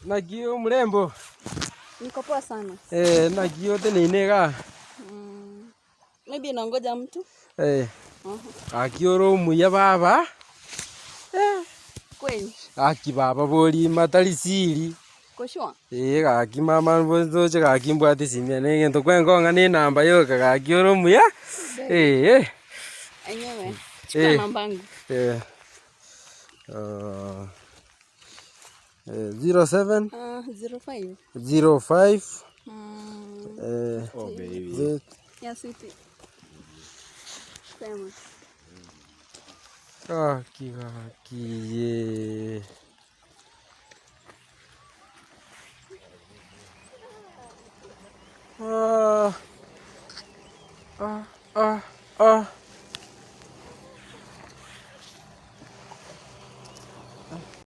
Naki omorembo? Niko poa sana. Eh, naki oteneine igaa? Maybe nangoja mtu. Eh. Gaki ore omuya baba. Eh. Kweli. Gaki baba borima tari siri. Uko sure? Ee gaki mama ntoche gaki mbwate esimi ene egento kwenkong'a na enamba yoka gaki ore omuya. Ee. Enyewe. Chukua Eh. namba yangu. Eh. 07 05. 05 Oh, baby. Ya sweetie. Sema. Gaki gaki ye. Ah, ah, ah, ah.